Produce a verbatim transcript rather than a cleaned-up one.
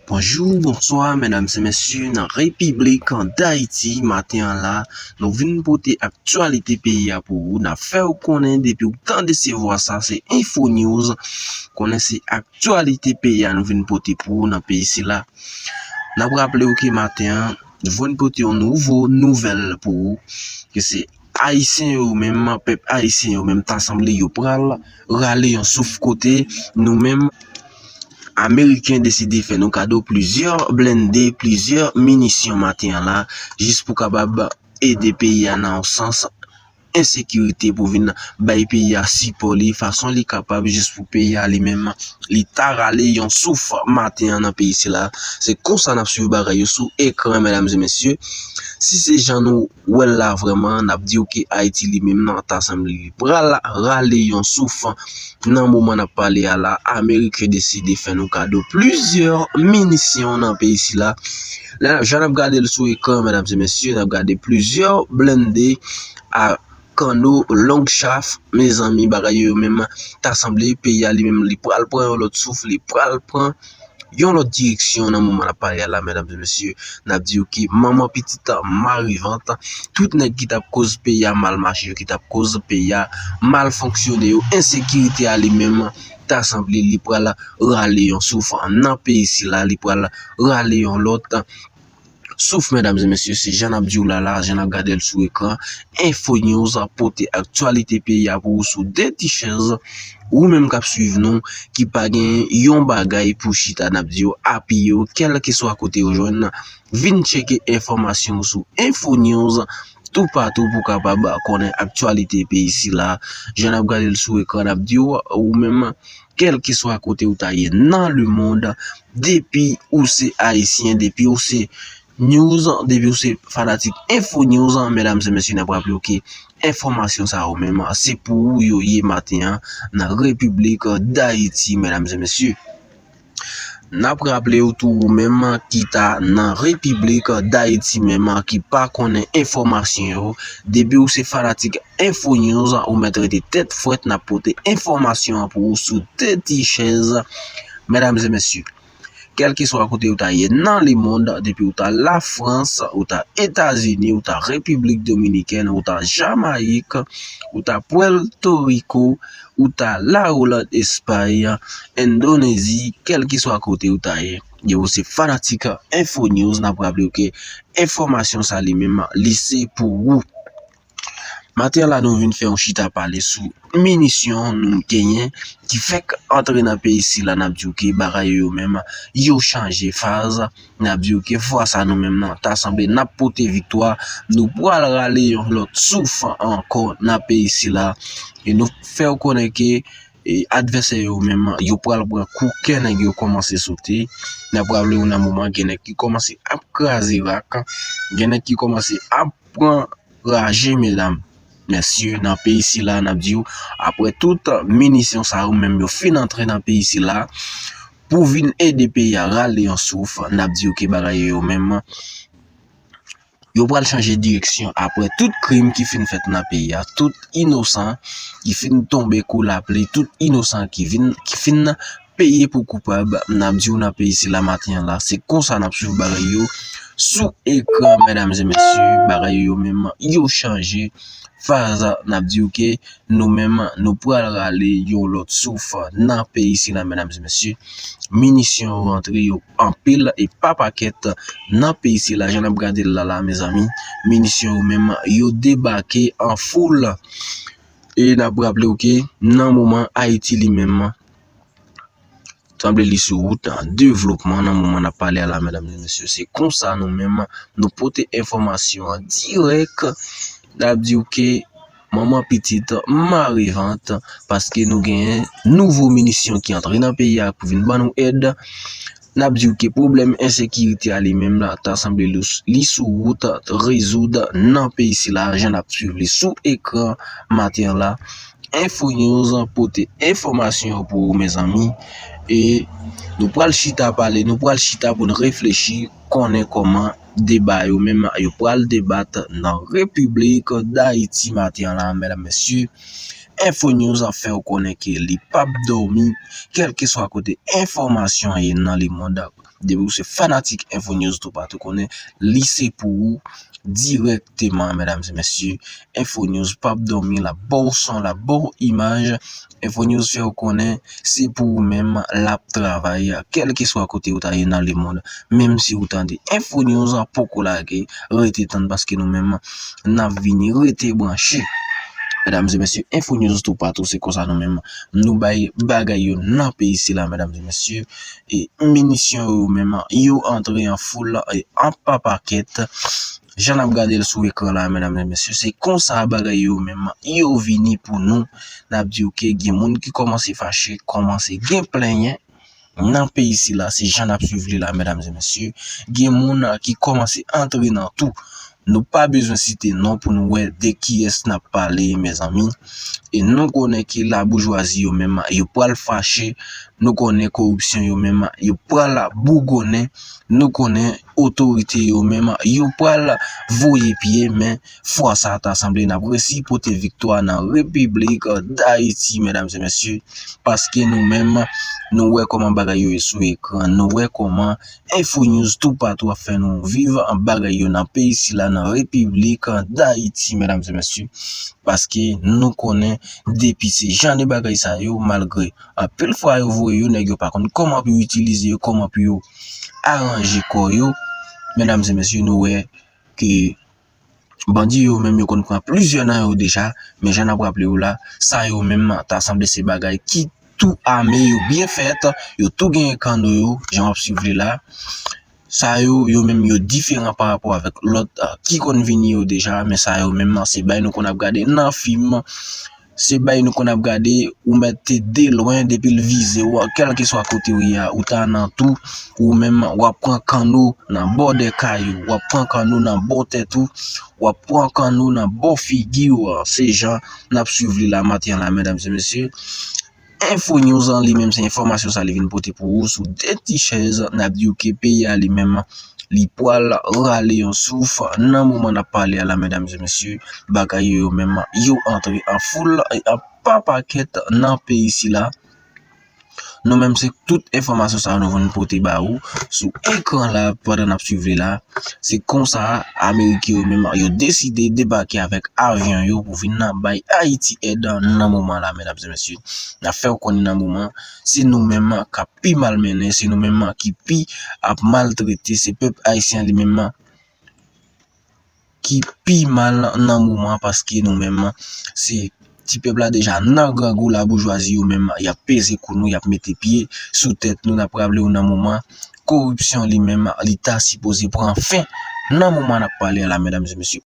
Bonjou, bonswa, medam e mesye, nan Repiblik Dayiti, maten an la, nou vin pote aktyalite peyi a pou ou. N ap fè w konnen, depi w tande se vwa sa, se Info News, konnen se aktyalite peyi a nou vin pote pou ou nan peyi sila. N ap raple w ke maten an, nou vin pote yon nouvo nouvèl pou ou, ke se Ayisyen yo menm, pèp ayisyen yo menm, ta sanble yo pral rale yon souf kote nou menm, Ameriken deside fè nou kado plizyè blende, plizyè minisyon maten an la, jis pou kapab ede peyi a nan yon sans ensekirite, pou vin bay peyi a sipò li, fason li kapab, jis pou peyi a li menm, li ta rale yon souf maten an nan peyi sila. Se konsa n ap swiv bagay yo sou ekran, medam e mesye. Si se jan nou wè l la vrèman, n ap di w ke Ayiti li menm nan ta sanble li pral rale yon souf. Nan moman n ap pale a la, Ameriken deside fè nou kado plizyè minisyon nan peyi sila. Lè n ap, jan n ap gade l sou ekran, medam e mesye, n ap gade plizyè blende a kanno long chaff, mezanmi, bagay yo menm ta sanble peyi a li menm li pral pran yon lòt souf, li pral pran yon lòt direksyon nan moman n ap pale a la, medam e mesye. N ap di w ke manman pitit, mari vant, tout nèg ki t ap koz peyi a mal mache yo, ki t ap koz peyi a mal fonksyone yo, ensekirite a li menm, ta sanble li pral rale yon souf nan peyi sila, li pral rale yon lòt souf, medam e mesye, se jan n ap di w la la, jan n ap gade l sou ekran. Info News pote aktyalite peyi a pou ou sou de ti chèz. Ou menm k ap swiv nou, ki pa gen yon bagay pou chita, n ap di w apiye w, kèlkeswa kote w jwenn, vin tcheke enfòmasyon w sou Info News toupatou pou w kapab konnen aktyalite peyi sila. Jan n ap gade l sou ekran, n ap di w, ou menm, kèlkeswa kote w ta ye nan lemonn, depi ou se ayisyen, depi ou se news, depi ou se fanatik Info News, medam e mesye, n ap raple w ke enfòmasyon sa yo menm, se pou ou yo ye maten an nan Repiblik Dayiti, medam e mesye. N ap raple w tou, ou menm ki ta nan Repiblik Dayiti menm, ki pa konnen enfòmasyon yo, depi ou se fanatik Info News, ou mèt rete tèt frèt, n ap pote enfòmasyon an pou ou sou de ti chèz, medam e mesye. Kèlkeswa kote ou ta ye nan lemonn, depi ou ta Lafrans, ou ta Etazini, ou ta Repiblik Dominikèn, ou ta Jamayik, ou ta Pwètoriko, ou ta Laoland, Espay, Endonezi, kèlkeswa kote ou ta ye. Yo, se fanatik Info News, n ap raple w ke enfòmasyon sa li menm, li se pou ou. Maten an la, nou vin fè yon chita pale sou minisyon nou genyen ki fèk antre nan peyi sila, n ap di w ke bagay yo menm, yo chanje faz. N ap di w ke fwa sa nou menm nan, ta sanble n ap pote viktwa. Nou pral rale yon lòt souf ankò nan peyi sila. E nou fè w konnen ke, e, advèsè yo menm, yo pral pran kou, kè nèg yo kòmanse sote. N ap raple w nan moman, gen nèg ki kòmanse ap kraze rak, gen nèg ki kòmanse ap pran raje, medam, mesye, nan peyi sila, n ap di w, apre tout minisyon sa yo menm yo fin antre nan peyi sila, pou vin ede peyi a rale yon souf, n ap di w ke bagay yo menm, yo pral chanje direksyon apre tout krim ki fin fèt nan peyi a, tout inosan ki fin tonbe kou lapli, tout inosan ki vin, ki fin peye pou koupab, n ap di w nan peyi sila maten an la. Se konsa n ap swiv bagay yo sou ekran, medam e mesye, bagay yo menm, yo chanje faz, n ap di w ke nou menm, nou pral rale yon lòt souf nan peyi sila, medam e mesye. Minisyon yo rantre, yo anpil e pa pakèt nan peyi sila, jan n ap gade l la la, mezanmi. Minisyon yo menm, yo debake an foul. E n ap raple w ke nan moman, Ayiti li menm, sanble li sou wout devlopman nan moman n ap pale a la, medam e mesye. Se konsa nou menm, nou pote enfòmasyon an dirèk. N ap di w ke manman pitit, mari vant, paske nou genyen nouvo minisyon ki antre nan peyi a pou vin ban nou èd. N ap di w ke pwoblèm ensekirite a li menm la, ta sanble li, li sou wout rezoud nan peyi sila, jan n ap swiv li sou ekran maten an la. Info News pote enfòmasyon yo pou ou, mezanmi. E nou pral chita pale, nou pral chita pou n reflechi, konnen kòman deba yo menm yo pral debat nan Repiblik Dayiti maten an la, medam, mesye. Info News ap fè w konnen ke li p ap dòmi, kèlkeswa kote enfòmasyon an ye nan lemonn. Depi w se fanatik Info News toupatou, konnen li se pou ou dirèkteman, medam e mesye. Info News p ap dòmi, l ap ba w son, l ap ba w imaj. Info News fè w konnen se pou ou menm l ap travay, kèlkeswa kote ou ta ye nan lemonn. Menm si ou tande Info News poko lage, rete tann paske nou menm n ap vini, rete branche. Medam e mesye, Info News toupatou, se konsa nou menm nou bay bagay yo nan peyi sila, medam e mesye. E minisyon yo menm, yo antre an foul e an pa pakèt. Jan n ap gade l sou ekran la, medam e mesye, se konsa bagay yo menm, yo vini pou nou. N ap di w ke gen moun ki kòmanse fache, kòmanse gen plenyen nan peyi sila, se jan n ap swiv li la, medam e mesye. Gen moun ki kòmanse antre nan tou. Nou pa bezwen site non pou nou wè de kiyès n ap pale, mezanmi. E nou konnen ke laboujwazi yo menm, yo pral fache. Nou konnen koripsyon yo menm, yo pral bougonnen. Nou konnen otorite yo menm, yo pral voye pye, men fwa sa ta sanble n ap resi pote viktwa nan Repiblik Dayiti, medam e mesye, paske nou menm, nou wè kòman bagay yo ye sou ekran, nou wè kòman Info News toupatou ap fè nou viv bagay yo nan peyi sila, nan Repiblik Dayiti, medam e mesye, paske nou konnen depi se jan de bagay sa yo, malgre anpil fwa yo voye yo, nèg yo pa konn kòman pou yo itilize yo, kòman pou yo aranje kò yo, medam e mesye, nou wè ke bandi yo menm yo konn pran plizyè nan yo deja, men jan n ap raple w la, sa yo menm ta sanble se bagay ki tou ame, yo byen fèt, yo tou genyen kanno yo, jan w ap swiv li la. Sa yo, yo menm yo diferan pa rapò avèk lòt, ah, ki konn vini yo deja, men sa yo menm se bay nou konn ap gade nan fim. Se bay nou konn ap gade, ou mèt te de lwen, depi l vize w, kèlkeswa kote w ye a, ou ta nan tou, ou menm w ap pran kanno nan bòdè kay ou, w ap pran kanno nan bò tèt ou, w ap pran kanno nan bò figi w. Se jan n ap swiv li la maten an la, medam e mesye. Info News an li menm, se enfòmasyon sa li vin pote pou ou sou de ti chèz. N ap di w ke peyi a li menm, li pral rale yon souf nan moman n ap pale a la, medam e mesye. Bagay yo, yo menm, yo antre an foul e an pa pakèt nan peyi sila. Nou menm, se tout enfòmasyon sa yo nou vin pote ba ou sou ekran la pandan n ap swiv li la. Se konsa Ameriken yo menm, yo deside debake avèk avyon yo pou vin nan bay Ayiti èd nan moman la, medam e mesye. N ap fè w konnen nan moman, se nou menm k ap pi malmennen, se nou menm ki pi ap maltrete, se pèp ayisyen li menm ki pi mal nan moman, paske nou menm, se ti pèp la deja nan grangou, laboujwazi yo menm, y ap peze kou nou, y ap mete pye sou tèt nou. N ap raple w nan moman, koripsyon li menm, li ta sipoze pran fen nan moman n ap pale a la, medam e mesye.